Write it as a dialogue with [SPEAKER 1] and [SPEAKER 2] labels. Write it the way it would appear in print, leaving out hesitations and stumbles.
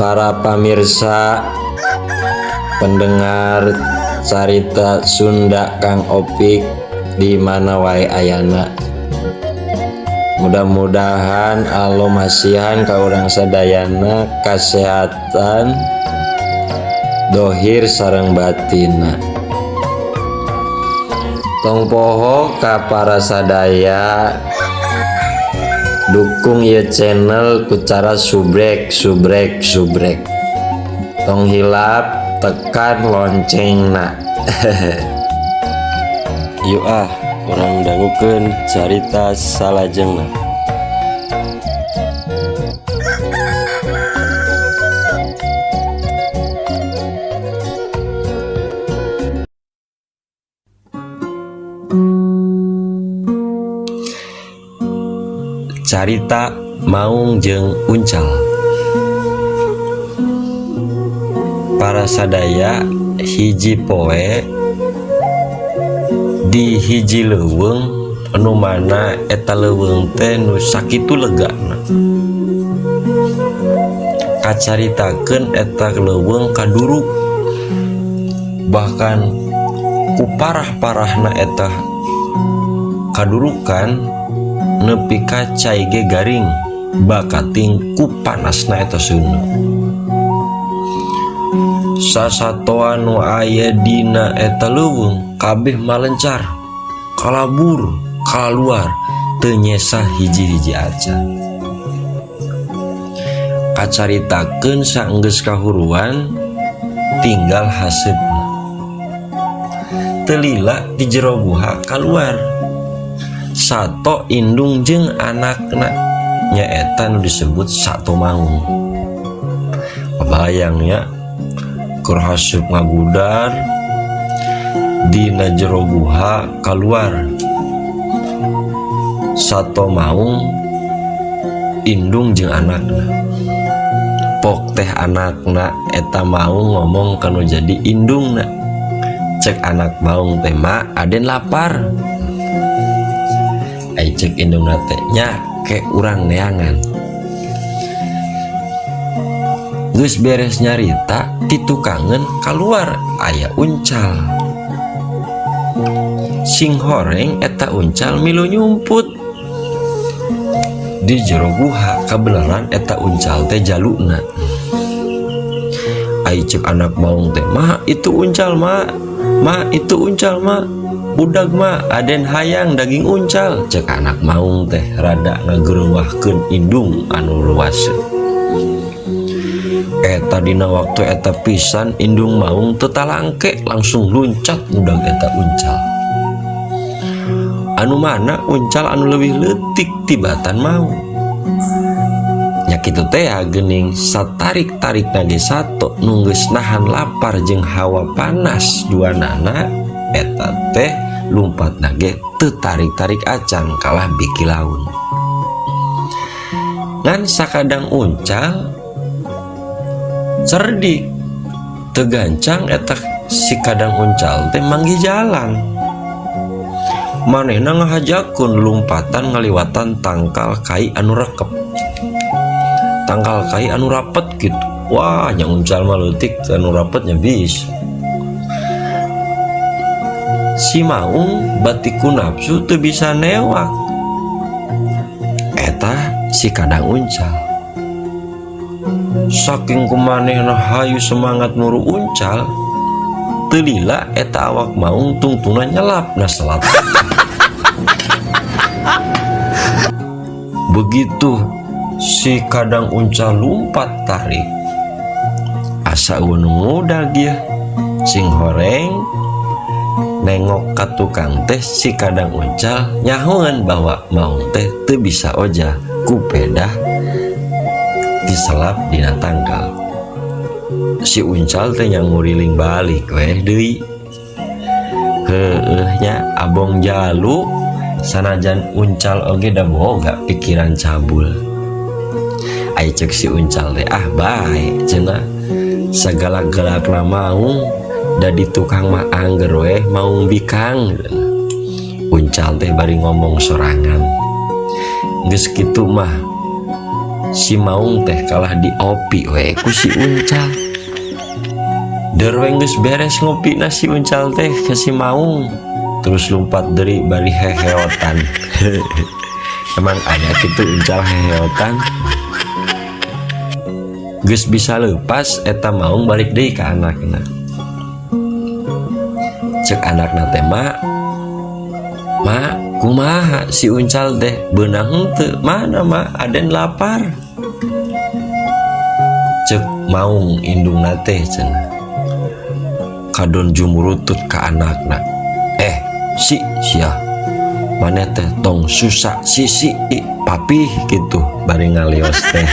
[SPEAKER 1] Para pamirsa, pendengar carita Sunda Kang Opik di mana wae ayana, mudah-mudahan Allah masihan ka urang sadayana kesehatan dohir sareng batina. Tong poho ka para sadaya, dukung ieu channel ku cara subrek, subrek, subrek. Tong hilap tekan loncengna. Yuk ah, urang dangukeun carita salajengna. Carita Maung jeung Uncal. Para sadaya, hiji poe di hiji leuweung anu mana eta leuweung teh nu sakitu legana. Kacaritakeun eta leuweung kaduruk, bahkan ku parah-parahna eta kadurukan nepi ka cai ge garing bakating ku panasna eta seuneu. Sasatoan nu aya dina eta leuweung kabeh malencar, kalabur kaluar, teu nyesa hiji-hiji acan. Kacaritakeun saenggeus kahuruan tinggal haseupna. Teu lila di jero guha kaluar sato indung jeung anakna, nyaeta nu disebut sato maung. Kebayang ya, keur haseup ngagudar dina jero guha kaluar sato maung indung jeung anakna. Pok teh anakna eta maung ngomong kanu jadi indungna. Cek anak maung teh, "Ma, aden lapar." Ai cek indungna teh, "Nya ke urang neangan." Geus beres nyarita, titukangeun kaluar aya uncal. Sing horeng eta uncal milu nyumput di jero guha. Kabeneran eta uncal teh jaluna. Ai cek anak maung teh, "Ma, itu uncal, Ma. Ma, itu uncal, Ma. Budag, Ma, aden hayang daging uncal," cek anak maung teh rada ngagerewahkeun indung anu ruaseun. Eta dina waktu eta pisan indung maung teu talangke, langsung luncat ngudag eta uncal, anu mana uncal anu leuwih leutik tibatan maung. Nya kitu teh geuning, satarik-tarik nage sato nu geus nahan lapar jeung hawa panas duanana eta teh lumpat nage teu tarik-tarik acan, kalah biki laun. Ngan sakadang uncal cerdik, teu gancang eta si kadang uncal teh manggih jalan. Manehna ngahajakeun lumpatan ngaliwatan tangkal kai anu rekep, tangkal kai anu rapet gitu. Wah, nya uncal mah leutik, anu rapetnya bisa. Si maung batiku nafsu teu bisa newak eta si kadang uncal. Saking kumanehna hayu semangat muru uncal, teu lila eta awak maung tungtungna nyelap na selat. Begitu si kadang uncal lumpat tarik, asa eueuh nu ngudag ieu. Sing horeng nengok ka tukang teh si kadang uncal nyahoan bahwa maung teh teu bisa ojah ku pedah diselap dina tangkal. Si uncal teh nya nguriling balik weh deui. Heueuh nya, abong jalu sanajan uncal oge da boga pikiran cabul. Ai cek si uncal teh, "Ah, bae," cenah, "sagala-galakna maung da di tukang mah angger weh maung bikang." Uncal teh bari ngomong sorangan. Geus kitu mah Si maung teh kalah diopi we ku si Uncal. Der we geus beres ngopi na si Uncal teh ke si maung, terus lumpat deui bari heheotan. Emang aya kitu uncal heheotan? Geus bisa lepas eta maung, balik deui ka anakna. Cek anakna teh, "Mak, Mak, kumaha si Uncal teh, beunang henteu? Mana, Mak? Aden lapar." Cek maung indungna teh cenah kadon jumurutut ka anakna, "Eh, si sia, maneh teh tong susah sisi papih," gitu bari ngalios teh.